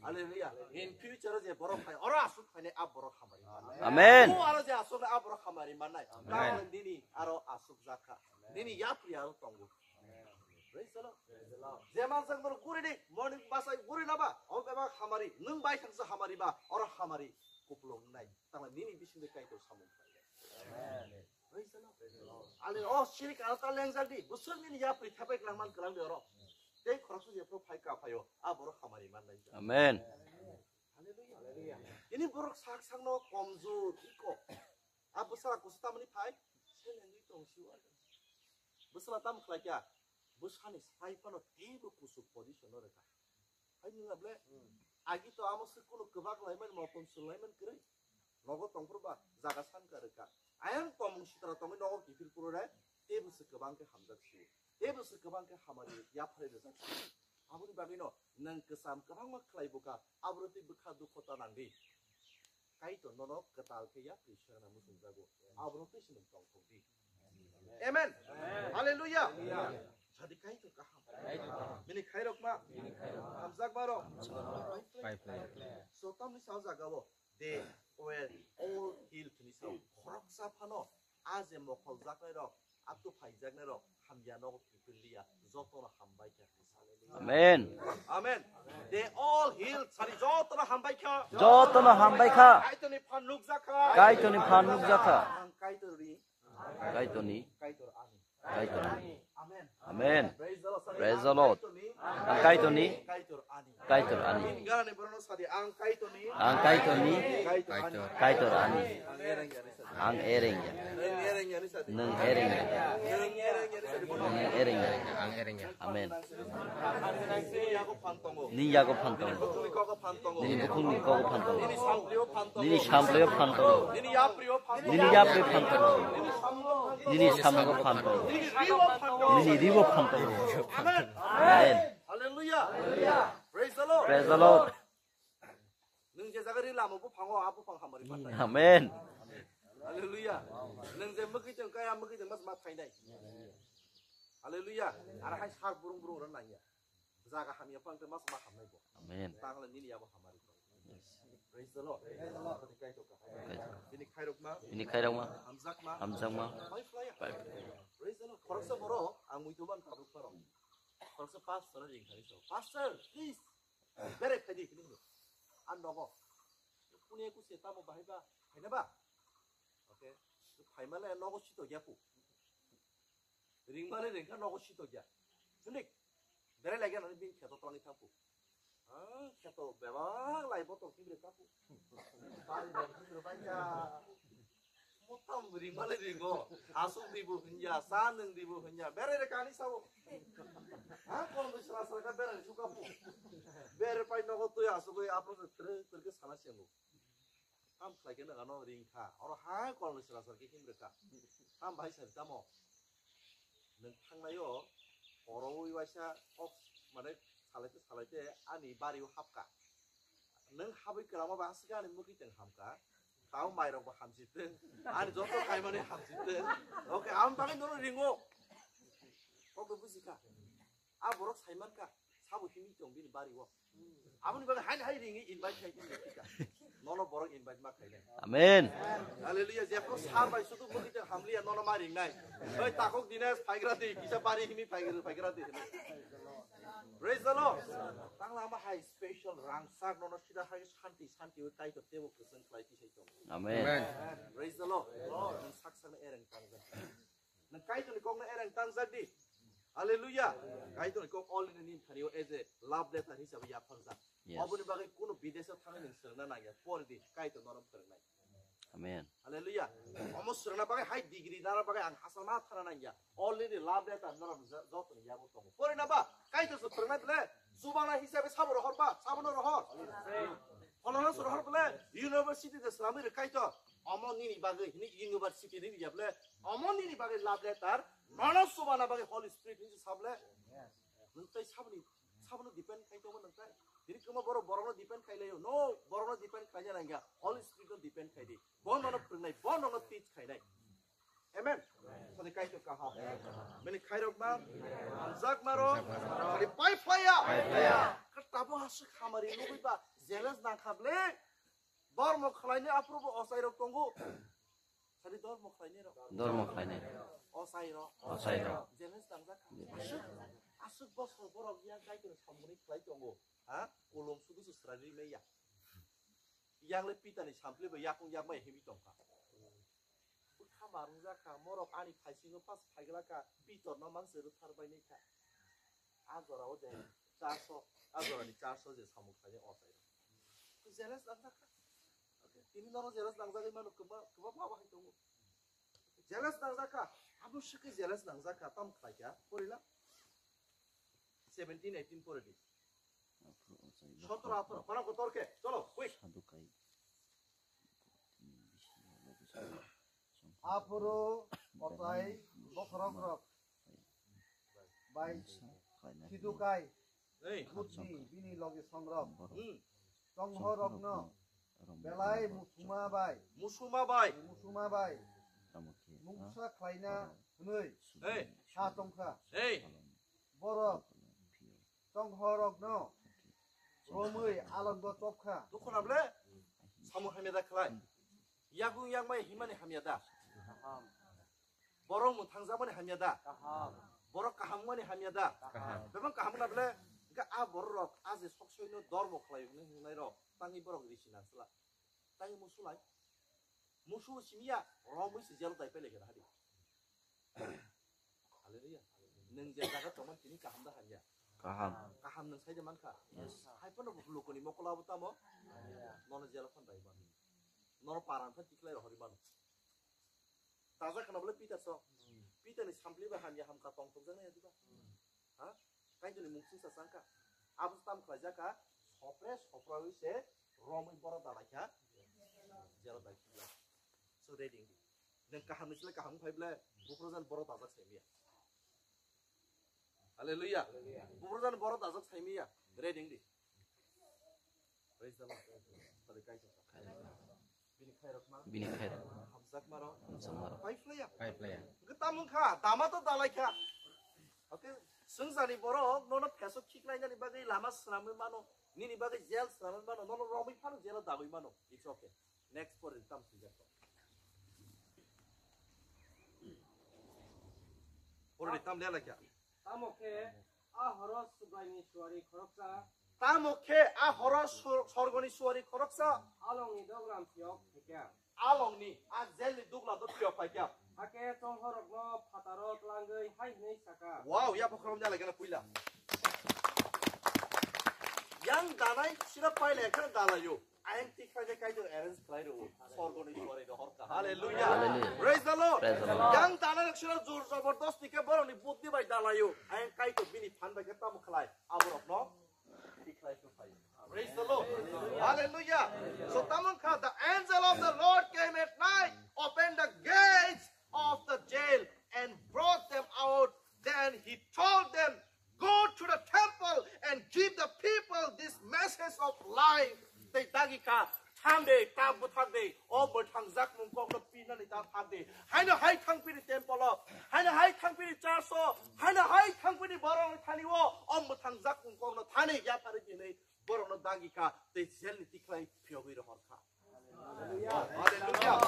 Hallelujah. In future je borok phai, oro aswk phainai a borok hamari mannai. Amen. O aro je aswk a borok hamari mannai. Amen. Tamo nini aro aswk jakha. Nini yapri aro tongo. Praise the Lord. Je mansak borok guri di, morning basai guri naba, o bebak hamari, nwng bai thangsa hamari ba, oro hamari kuplung nai. Tamo nini bisingde Kaitor samung khlai. Amen. Praise the Lord. Ale o sirik aro ta lengjak di. Busur nini yapri thepai klang man klang di oro. Tei khoroksa je pro phai ka phaio. A borok hamari man lai. Amen. Hallelujah. Ini borok sak sakno komjor iko. A bwsala kusu tamani phai. Selengwi tong siwa. Bwsala tam khlai kya. Bwsani sai phano teibo kusu position no rwkha. Hai nwng ble. Agi to amo se kuno kwbak laiman, motom sul laiman kwrwi. Nogo tongphuru ba jaga san ka rwkha. Ayang tomung sitra tongwi nogo kiphil phuru re, teibo se kwbang khe hamjak sio. Teibo se kwbang khe hamari yapharwi rwjak sio. Aboni bagwino nwng kwcham kwbangma khlai bukha, aboro tei bwkha dukho ta nang di. Kaitor nono kwtal khe yapri sengna muchungjago. Abono tei se nwng tongthok di. Amen. Hallelujah. Jadi Kaitor kaham. Bini khairokma. Hamjakma rok. So tamni sa jagao. They were all healed ni sa. Khoroksa phano a je mokol jaknai rok, a tuphai jaknai rok hamya nogo kipiliya, jotono hambai kha. Amen. Amen. They all healed. Sari jotono hambai kha. Jotono hambai kha. Kaitorni phan nukjakha. Kaitorni phan nukjakha. Ang Kaitorni. Kaitorni. Kaitor ani. Kaitor ani. Amen. Amen. Praise the Lord. Praise the Lord. Ang Kaitorni. Ang Kaitorni. Kaitor ani. Kaitor ani. Nini ganani borokno sadi, ang Kaitorni. Ang Kaitorni. Kaitor ani. Kaitor ani. Ang ereng ya, ani sadi. Ang ereng ya. Nwng ereng ya, ani sadi. Nwng ereng ya. Nwng ereng ya, ani sadi. Nwng ereng ya. Ang ereng ya. Amen. Nini yago phan tongo. Nini yago phan tongo. Nini bukhukni kogo phan tongo. Nini bukhukni kogo phan tongo. Nini samplio phan tongo. Nini samplio phan tongo. Nini yaprio phan tongo. Nini yaprio phan tongo. Nini samungo phan tongo. Nini samungo phan tongo. Nini ribo phan tongo. Nini ribo phan tongo. Amen. Amen. Hallelujah. Praise the Lord. Praise the Lord. Nwng je jaga ri lama buphango, a buphang hamari phatai. Amen. Hallelujah. Nwng je mwkhwi tong kaya, mwkhwi tong mas ma phainai. Hallelujah. Ara hai sar burung burung ran nangya. Jaga hamya pang te mas ma hamnai bo. Amen. Tangla nini yabo hamari. Praise the Lord. Praise the Lord. Kaitor ka. Praise the Lord. Bini khairokma. Bini khairokma. Hamjakma. Hamjakma. Pai phlaya. Pai phlaya. Praise the Lord. Khoroksa borok ang muitu ban kabuk parong. Khoroksa pastor ring khani so. Pastor, please. Bere phai di, hini hini. An nogo. Kuni aku se tamo bahai ba, phai na ba? Okay. Phai male nogo sito gyapu. Ring male ring kha nogo sito gya. Sunik. Bere lagi nani bin kheto tolani thapu. Ah, kheto bebak lai botol kimre kapu. Bari botol kimre bai ka. Mutam ringmale ringo, asuk dibu hinja, sa nung dibu hinja, bere re kani sabo. Ha, kon do sra sra ka bere suka pu. Bere pai nogo tui asuk oi apro tre tre ke sana sengo. Tam khlai ke na ano ring kha. Oro ha kon do sra sra ke him re ka. Tam bai sari tamo. Nwng thangnaio, oro ui waisa kok mane salaite salaite ani bario hapka. Nwng habwi kwlama ba aswk ani mukhi tong hamka. Tao mairok bo hamsi tong. Ani joto khaimani hamsi tong. Oke, ang bagwi nono ringo. Kok bo bujikha. A borok saimankha. Sabo himwi tong bini bario. Aboni bagwi haino hai ringwi invite khai tongwi thika. Nono borok invite ma khainai. Amen. Hallelujah. Jephru sar bai sudu mukhi tong hamliya nono ma ringnai. Oi takok dine phaigra di, kisa bari himi phaigra, phaigra di. Praise the Lord. Tangla ama hai special rangsak nono sida hai santi, santi oi Kaitor tebo kwsang khlai tisai tong. Amen. Praise the Lord. Nwng sak sakno ereng tangjak. Nwng Kaitorni kokno ereng tangjak di. Hallelujah. Kaitorni kok already nini thario as a love letter hisabe yapharjak. Yes. Oboni bagwi kuno bidesa thangwi nwng swrwngna nangya. Pori di, Kaitor nono phwrwngnai. Amen. Hallelujah. Omo swrwngna bagwi hai degree nana bagwi ang hachal ma thana nangya. Already love letter norok jotoni yago tongo. Pori na ba, Kaitor se phwrwngnai bole, chubana hisabe sabo rohor ba, sabono rohor. Pholona se rohor bole, university de swrwngwi rw Kaitor. Omo nini bagwi, hini university nini ya bole, omo nini bagwi love letter, nono chubana bagwi Holy Spirit hinwi sable. Nwng tei saboni, saboni depend khai tongo nwng tei. Tini kwma borok, borokno depend khai laio. No, borokno depend khlaina nangya. Holy Spirit no depend khai di. Bo nono phwrwngnai, bo nono teach khainai. Amen. Sadi Kaitor kaham. Bini khairokma, hamjakma rok, sadi pai phlaiya. Pai phlaiya. Kwtabo aswk hamari nugwi ba, jealous nang kha ble. Dormo khlaini aphuru bo ochai rok tongo. Sadi dormo khlaini rok. Dormo khlaini. Ochai rok. Ochai rok. Jealous nangjak kha. Jealous. Aswk, aswk bosor borok ya Kaitor samungni khlai tongo. Ha? Kolom sudu se srari maya. Yang le pitani sampli bo yakung yakmai himi tongkha. Bwkha marungjak kha, morok ani phaisingo pas phaigla kha, pitor no manse rwthar bai nai kha. A jora o je charso, a jora ni charso je samung khlai ochai. Jealous nangjak kha. Tini nono jealous nangjagwi mano kwbang, kwbang ma bahai tongo. Jealous nangjak kha, abo swkhe jealous nangjak kha, tam khlai kha, porila. Seventeen, eighteen pore di. Sotoro, atoro, khorang kotor khe. Cholo, quick. Aphuru ochai bokhorok rok bai khidukai. Ei. Bini logi songrok. Hmm. Chonghorokno belai musuma bai. Musuma bai. Musuma bai. Mungsa khlaina hwnwi. Ei. Sa tongkha. Ei. Borok chonghorokno romwi alongo chopkha. Dukhu na ble? Samung hamya da khlai. Yakung yakmai himani hamya da? Borok mwthangjakmani hamya da? Borok kaham wngmani hamya da? Bebak kaham wngna ble? Hwnkhe a borok rok a je sok soino dormo khlai hwnwi hwngnai rok tangwi borok risi nangsla. Tangwi musulai. Musu simiya romwi se jelo dai pele khe hadi. Hallelujah. Nwng je jaga tongma tini kaham da hamya? Kaham. Kaham nwng sai de mankha. Yes. Hai phano bo lukuni mokol abo tamo. Nono jela phan dai mano. Nono paran phan tiklai rohori mano. Taja khana bole Peter so. Peter ni sampli ba hamya hamka tong tong jana ya diba. Ha? Kaitoni mung singsa sangka. Abo tam khlai jaka. Sopre soprawi se romwi boro dalai kha. Jela dai kha. So ready. Nwng kaham ni sile kaham phai ble. Bupro jan boro dajak se miya. Hallelujah. Bubrujani borok dajak saimiya. Ready di. Praise the Lord. Tadi kai to. Bini khairok ma. Bini khairok. Hamjak maro. Hamjak maro. Pai flaya. Pai flaya. Tamung kha, dama to dalai kha. Okay. Sungsani borok nono Facebook khiklainani bagwi lama swnamwi mano. Nini bagwi jail swnamwi mano. Nono romwi phano jail dagwi mano. It's okay. Next pore tam swijak. Pore tam le lakya. Tamo khe a horo Subraini suari khoroksa. Tamo khe a horo sur-, sorgoni suari khoroksa. Alongni dogram phiyok phaikya. Alongni a jelni dugla do phiyok phaikya. Hakhe chonghorokno phataro tlangwi hai hwnwi saka. Wow, ya pokrom jala gana puila. Yang danai sira paile kha dalayo. Ayang tikha je kaitor arrange khlai rwo. Sorgoni suari do horka. Hallelujah. Hallelujah. Praise the Lord. Praise the Lord. Yang danai sira jor jabardasti khe boroni buddhi bai dalayo. Ayang kaitor bini phan bai khe tamo khlai. Aborokno tikhlai khe phai. Praise the Lord. Hallelujah. So tamon kha, the angel of the Lord came at night, opened the gates of the jail and brought them out. Then he told them, "Go to the temple and give the people this message of life." Tei dagi kha, thang de, ta bwthang de, o bwthang jakmung kokno pinani ta thang de. Haino hai thang pini temple o, haino hai thang pini church o, haino hai thang pini borok ni thani o, o bwthang jakmung kokno thani yaphari dinwi borokno dagi kha, tei jail ni tikhlai phiyogwi rohor kha. Hallelujah.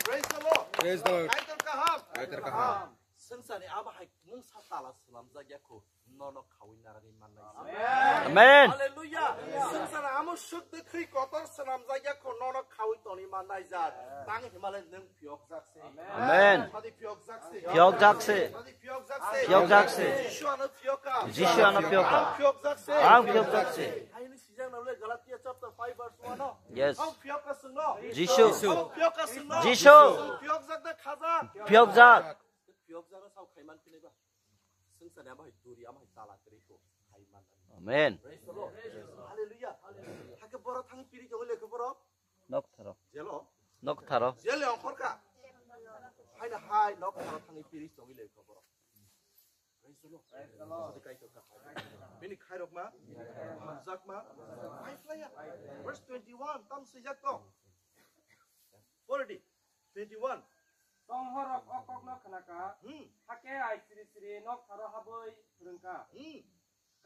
Praise the Lord. Praise the Lord. Kaitor kaham. Kaitor kaham. Sungsani abo hai mungsa tala swnamjak ya kho, nono khawi narani mannai. Amen. Amen. Hallelujah. Sungsani amo suk de khri kotor swnamjak ya kho, nono khawi toni mannai jat. Tang himalai nwng phiyok jak se. Amen. Sadi phiyok jak se. Phiyok jak se. Sadi phiyok jak se. Phiyok jak se. Jisu ano phiyok ka. Jisu ano phiyok ka. Ang phiyok jak se. Ang phiyok jak se. Haini sijak na le Galatia chapter five verse one no. Yes. Ang phiyok ka sung no. Jisu. Ang phiyok ka sung no. Jisu. Phiyok jak da khaja. Phiyok jak. Phiyok jak na sao khaiman kini ba. Sungsani amo hai duri, amo hai tala kri ko. Khaiman. Amen. Praise the Lord. Hallelujah. Hallelujah. Hake boro thang piri jong le ko boro. Nok tharo. Jelo. Nok tharo. Jelo ongkhor ka. Haina hai nok tharo thangwi piri chongwi le ko borok. Praise the Lord. Praise the Lord. Sadi kaitor ka. Bini khairok ma. Hamjak ma. Hai flaya. Verse twenty-one tam swijak to. Pore di. Twenty-one. Tonghorok o kokno khnaka. Hmm. Hake ai siri siri nok tharo habwi phwrwngka. Hmm.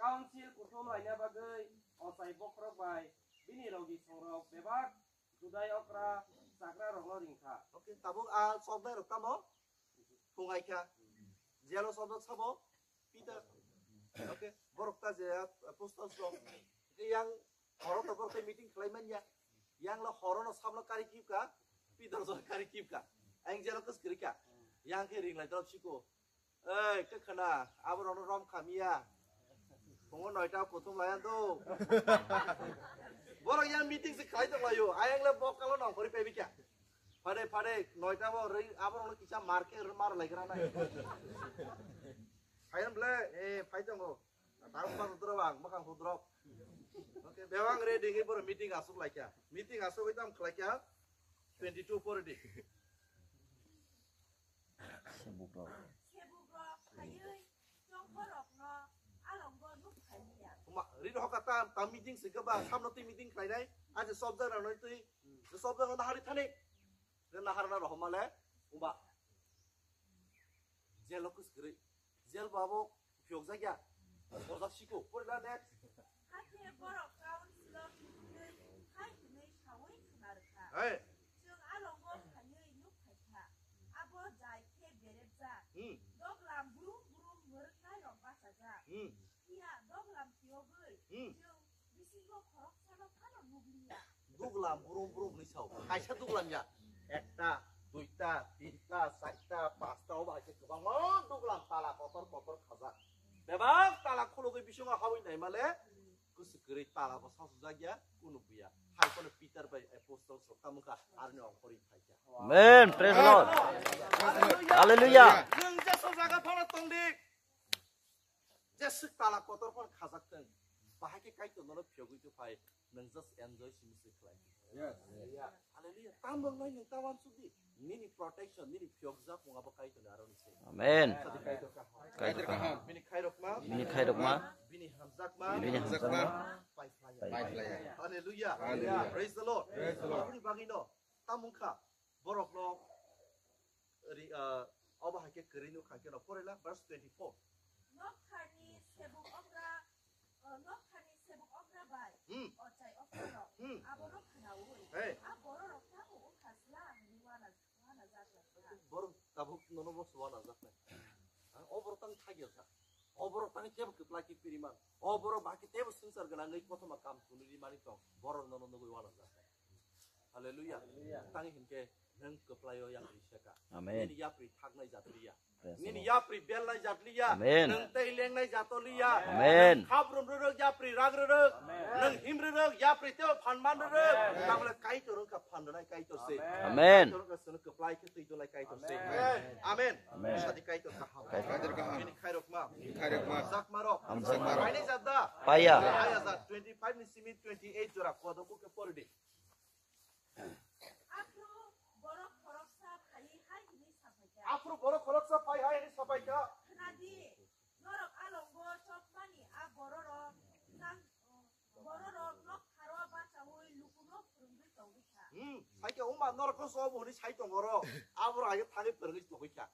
Council kuthum laina bagwi ochai bokhorok bai bini logi songrok bebak Judai okra chakrarokno ringkha. Okay, tabuk a chobnai rok tamo? Phungai kha. Jelo chobjak sabo? Peter. Okay, borok ta je apostle rok. Yang horo to borok meeting khlai manya. Yang lo horo no sabno kari kipka, Peter jor kari kipka. Ang jelo kus kirika. Yang khe ring lai drop siko. Ei, khe khna, aborokno rom khamiya. Phungo noita kuthum laiya do. Borok yang meeting se khlai tong laio. Ayang le bokalo nongkhori pebikya. Phade, phade, noita bo rei, aborokno kisa mar khe mar lai gra nai. Phai ble, eh, phai tongo. Tang pa sudro bang, makang sudro. Okay, bewang ready ngi boro meeting asuk laikya. Meeting asuk itam khlaikya. Twenty-two pore di. Sebukrok. Sebukrok phaiwi chongkhorokno alongo nuk phaimya. Kuma, ri rohka ta, ta meeting se kaba, samno twi meeting khlainai, aje sob jaga nai twi, sob jaga na hari thani. Re na hari na rohma le, uma. Jelo kus gri. Jel babo, Phiyokjak ya. Borjak siko. Pori la next. Hakhe borok council-o thangwi hai hwnwi saui khna rwkha, Hey. "Chwng a longo phaiwi nuk phai kha. Abo jai khe berepjak. Hmm. Doglam brum brum mwrwknairok bachajak. Hmm. Phiya doglam phiyogwi Hmm. chwng bisingo khoroksano phano nuk liya." Duglam brum brum hwnwi sao. Kaisa duglam ya. Ekta, duita, tinta, charta, pasta, obo hai khe kwbangma duglam tala kotor kotor khajak. Bebak tala khulugwi bisingo habwi naimale, kusu kwrwi tala bo sasujak ya, kunu buya. Hai kono Peter bai apostles rok tamo kha, aroni ongkhorwi phaikha. Amen. Praise the Lord. Hallelujah. Hallelujah. Nwng jesu jaga phano tongdi. Jesu tala kotor phano khajak thung. Bahai khe Kaitor nono phiyogwi tu phai. Nwng just enjoy simi se khlai. Yes. Hallelujah. Tamo nai nwng ta wansuk di. Nini protection, nini phiyokjak mung abo Kaitor ni aro ni se. Amen. Sadi Kaitor kaham. Kaitor kaham. Bini khairokma. Bini khairokma. Bini hamjakma. Bini hamjakma. Pai phlai. Pai phlai. Hallelujah. Hallelujah. Praise the Lord. Praise the Lord. Aboni bagwi no. Tamung kha. Borok no. Ri, ah, obo hai khe kwrwi nuk kha khe no. Porela verse twenty-four. Nokharni sebuk okra, o nokharni sebuk okra bai Hmm. ochai okra rok Hmm. abono khnaui. Hey. A bororok tamo wngkha sla hwnwi wana, wana jak lai kha. Borok tabuk nono bo swana jak lai. Ha, o borok tang thagya sa. O borok tang kebo kwplai khe piri man. O borok ba khe tebo swngchar gwnangwi kothoma kam thunui mani tong. Borok nono nugui wana jak lai. Hallelujah. Hallelujah. Tang hinkhe nwng kwplaio yapri seka. Amen. Nini yapri thaknai jatliya. Praise the Nini Lord. Yapri belnai jatliya. Amen. Nwng tei lengnai jatoliya. Amen. Nwng khap rum rwrwk yapri rag rwrwk. Amen. Nwng him rwrwk yapri teo phan man rwrwk. Amen. Tamle Kaitor wngkha phan rwnai Kaitor se. Amen. Kaitor wngkha swnwi kwplai khe twi tolai Kaitor se. Amen. Amen. Amen. Sadi Kaitor kaham. Kaitor kaham. Bini khairokma. Bini khairokma. Hamjakmarok. Hamjakmarok. Painai jat da? Paiya. Paiya jat. Twenty-five ni simi twenty-eight jora kodo kuk khe pori di. Aphuru borok khoroksa phaiwi hai hwnwi sa phaikha. Aphuru borok khoroksa phai hai hwnwi sa phaikha. Khna di, norok alongo chopmani a bororok nang, bororok nok pharo bachaui lukuno phwrwngwi tongwi kha. Hmm, sai khe wngma norok khe sobo hwnwi sai tongo oro. Aborok hai khe thangwi phwrwngwi tongwi kha.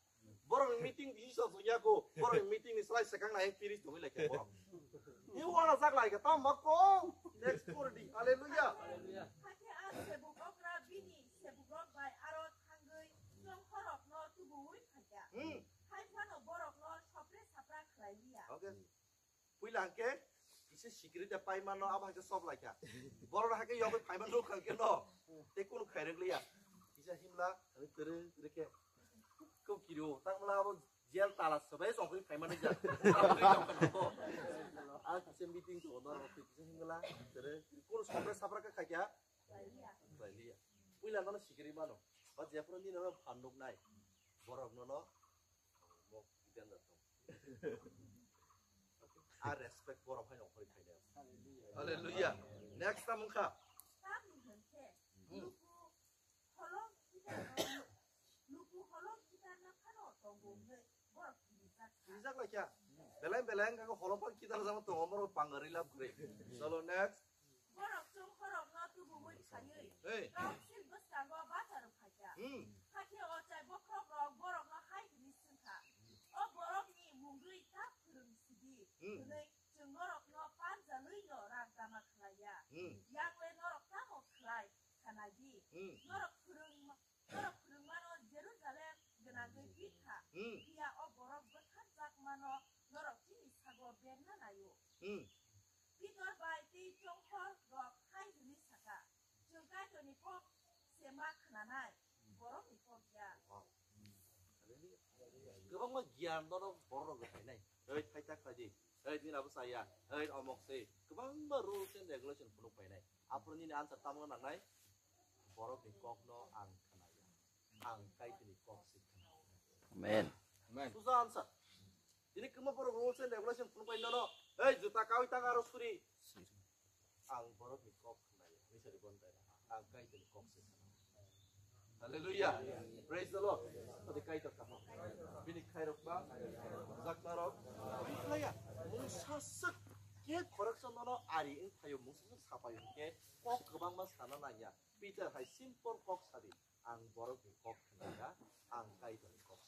Borok ni meeting decision song ya ko. Borok ni meeting ni slai sekang na yang finish tongwi lai khe borok. Ni wana jak lai khe tam mak ko. Next story di. Hallelujah. Hakhe a sebuk okra bini sebuk rok bai aro thangwi chongkhorok no tubuwi phaikha. Hmm. Hai phano borok no sopre sapra khlai liya. Okay. Puila hwnkhe kisa sikiri de pai mano, abo hai khe sob lai kha. Borok hai khe yogwi phai mano kha khe no. Tei kunu khairok liya. Kisa himla, ani kwrwi kwrwi khe. Kau kiri o, tak mala abo jail tala swbai song khe phai mano ja. A kisa meeting to no, kisa himla, kwrwi. Kunu sopre sapra khe khai kha. Lai liya. Puila nono sikiri mano. Ba jephru nini no phan nuk nai. Borok nono. Mo kidanda tong. A respect borok hai nongkhorwi khainai. Hallelujah. Next tamo wngkha. Tamni hwnkhe, Hmm. luku holong kitarno, luku holong kitarno phano tongo hwnwi borok kirijak kha. Kirijak lai kha. Belai belai wngkha holong phano kitar jama tongo, borok pangari lab kwrwi. Cholo next. Borok chongkhorokno tubuwi phaiwi Hey. Council bwskango bacha rwphaikha. Hmm. Hakhe ochai bokhorokrok borokno hai hwnwi swngkha, "O borokni mungwi ta phwrwng sidi, Hmm. hwnwi chwng norokno panjalwino rang dama khlaiya. Hmm. Yakle norok tamo khlai, khana di. Hmm. Norok phwrwng Norok phwrwngmano Jerusalem gwnangwi pir kha, Hmm. phiya o borok bwtharjakmano norok chini sago berna naio." Hmm. Pitor bai tei chongkhor rok hai hwnwi sakha, "Chwng Kaitorni kok se ma khnanai, borokni kok ya." Wow. Kwbangma giyan norok borok rok khainai. Oi, thaita khlai di. Oi, nini abo chaya. Oi, omok se. Kwbangma rules and regulation phunuk painai. Aphuru nini answer tamo nangnai? Borokni kokno ang khnaya. Ang Kaitorni kok se khna. Amen. Amen. Suja answer. Tini kwma borok rules and regulation phunuk pai nono. Ei, juta kawi tang aro suri. Ang borokni kok khnaya. Misari bontai. Ang Kaitorni kok se khna. Hallelujah. Praise the Lord. Tadi Kaitor kaham. Bini khairok ba. Jaknarok. Khlaya. Mungsa sek. Ke khoroksa nono ari wng phaio mungsa sek sapai wng ke. Kok kwbangma sana nangya. Peter hai simple kok sadi, "Ang borokni kok khnaya, ang Kaitorni kok."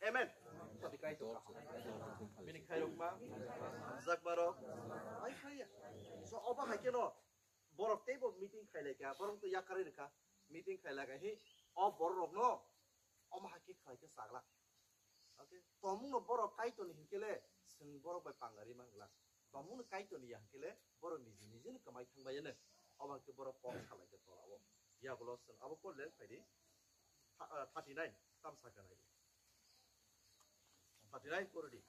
Amen. Sadi Kaitor. Bini khairokma, hamjakmarok, bai khlaiya. So, obo hai kheno, borok teibo meeting khailai kha, borok to yakarwi rwkha, meeting khailai kha, hi, o borok rokno, omo hai khe khlai khe chagla. Okay? Tongmungno borok Kaitorni hinkhe le, chwng borok bai pangari manglak. Tongmungno Kaitorni ya hinkhe le, borok niji nijino kwmai thangbai yeno. Obo hinkhe borok kok salai khe tola o. Yagulo chwng abo pori le phai di. Tha-, ah, thirty nine, tam sakha nai. Thirty nine pori di.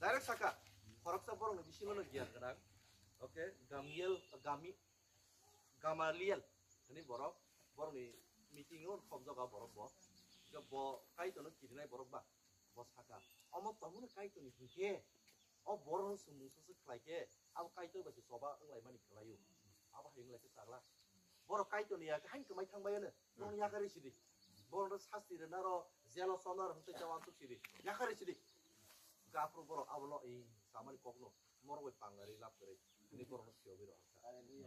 Direct saka, khoroksa borokni bisingo no giyan gwnang. Okay, Gamiel, Gami, Gamaliel, ani borok, borokni meeting o khobjago borok bo. Bo Kaitorno kirinai borok ba, bo saka, omo tongmani Kaitorni hinkhe, o borokno chwng mungsa se khlai khe, abo Kaitor bai se choba wnglaimani khlaio. Abo hai wnglaikhe chagla. Borok Kaitorni ya hain kwmai thangbai ano. Borok yakari sidi. Borok sasti rwnaro, jelo sonaro hwnkhe jawan tuk sidi. Yakari sidi. Gapro borok abono i samani kokno. Morok bai pangari lap kwrwi. Ni borokno siyogwi rw.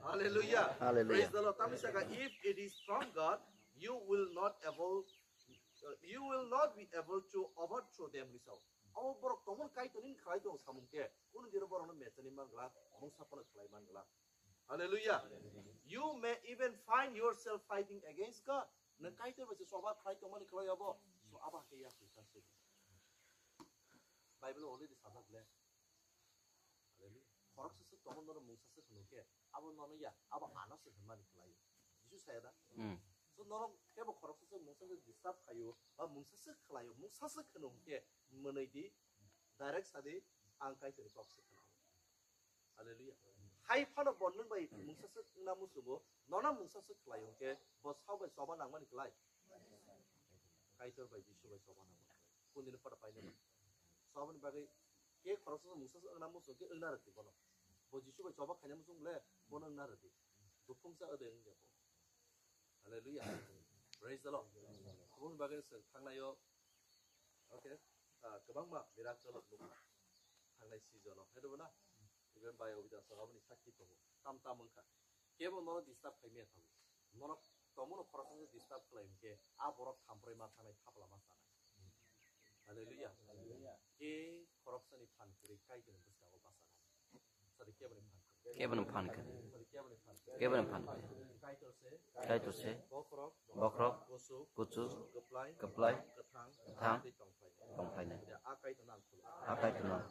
Hallelujah. Hallelujah. Praise the Lord. Tamni saka, if it is from God, you will not able, uh, you will not be able to overthrow them, hwnwi sao. Abo borok tongmani Kaitorni khlai tong samung khe, kunu dino borokno mechani man glak, mungsa phano khlai man glak. Hallelujah. You may even find yourself fighting against God. Nang Kaitor bai se choba khlai tongmani khlai abo. So abo khe ya khe kan se. Bible already sajak le. Hallelujah. Khoroksa se tongmani mungsa se khunu khe. Abo nono ya, abo ano se hwnmani khlai. Jisu saya da. Hmm. So nono kebo khoroksa se mungsa se disturb khayo, ba mungsa se khlayo, mungsa se khunu khe mwnwi di, direct sadi, ang Kaitorni kok se khna. Hallelujah. Hai phano bo nwng bai mungsa se wngna musugo, nono mungsa se khlai hwnkhe bo sao bai choba nangmani khlai. Kaitor bai Jisu bai choba nangmani khlai. Kundini pada paina ba. Chobani bagwi ke khoroksa mungsa se wngna musugo ke wngna rwdi bono. Bo Jisu bai choba khaina musugo le bono wngna rwdi. Duphungsa ode wngya bo. Hallelujah. Praise the Lord. Aboni bagwi chwng thangnaio. Okay. Ah, kwbangma miracle nukha. Thangnai season o. Hai dwbo na? Even bai obita saka aboni sakki tongo. Tam tam wngkha. Kebo nono disturb khai maya thago. Nono tomono khoroksa se disturb khlai hwnkhe, a borok thamproi ma thangnai, thapla ma chanai. Hallelujah. Ke khoroksani phan kwrwi Kaitorni bwskango bachanai. Sadi keboni phan kwrwi. Keboni phan kwrwi. Sadi keboni phan kwrwi. Keboni phan kwrwi. Kaitor se. Kaitor se. Bokhorok. Bokhorok. Kuchuk. Kuchuk. Kwplai. Kwplai. Kwthang. Kwthang. Tei tongphainai. Tongphainai. Ya, a Kaitorno ang khulumkha. A Kaitorno ang